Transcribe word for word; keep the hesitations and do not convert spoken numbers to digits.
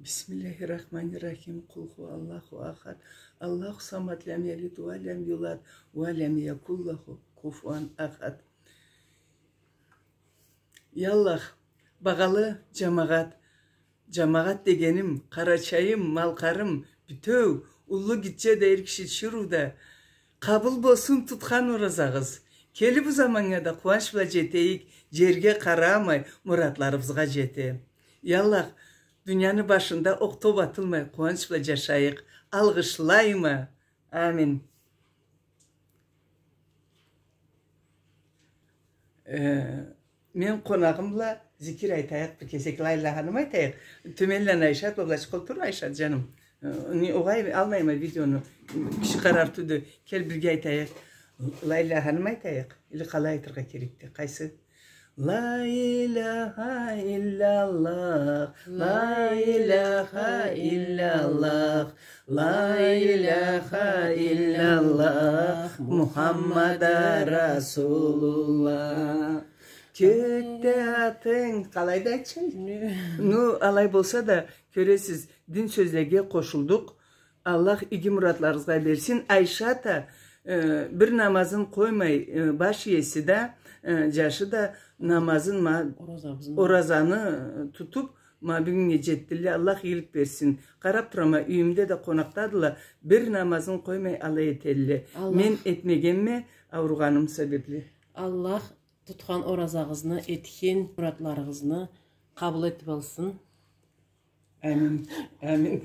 بسم الله الرحمن الرحيم. قل هو الله أحد، الله الصمد، لم يلد ولم يولد، ولم يكن له كفوا أحد. Я Аллах, багъалы джамагъат, джамагъат дегеним, Къарачайым, Малкъарым, бютеу, уллу, гитче да, эр киши, тиширыу да, къабыл болсун тутхан оразагъыз. Келир бу заманнга да къууанч бла джетейик, джерге къарамай, муратларыбызгъа джете. Я Аллах, дунияны башында окъ-топ атылмай, къууанч бла джашайыкъ. Алгъышлайма. Амин. Э, мен къонагъым бла зикир айтайыкъ, бир кесек ла илаханым айтайыкъ. Тюменлен Айшат, былайчыкъ олтур, Айшат джаным. Э, не, огъай, алмайма видеону. Киши къарар тюлдю. Кел, бирге айтайыкъ. Ла илаханым айтайыкъ. Или къалай айтыргъа керекди? Къайсы? Ла иляха илляллах, ла иляха илляллах, ла иляха илляллах, Мухаммада Расулуллах. Кёкде атынг, къалай да айтчы. Ну, алай болса да, кёресиз, дин сёзлеге къошулдукъ. Аллах иги муратларыгъызгъа берсин. Айшат а, э, бир намазын къоймай, э, баш иеси да, э, джашы да намазын ма-, оразаны, э, тутуп, ма бюгюннге джетдиле. Аллах игилик берсин. Къарап турама, юйюмде да къонакъдадыла. Бир намазын къоймай алай этелле. Мен этмегенме, ауругъаным себепли. Аллах тутхан оразагъызны, этген муратларыгъызны къабыл этип алсын. Амин. Амин.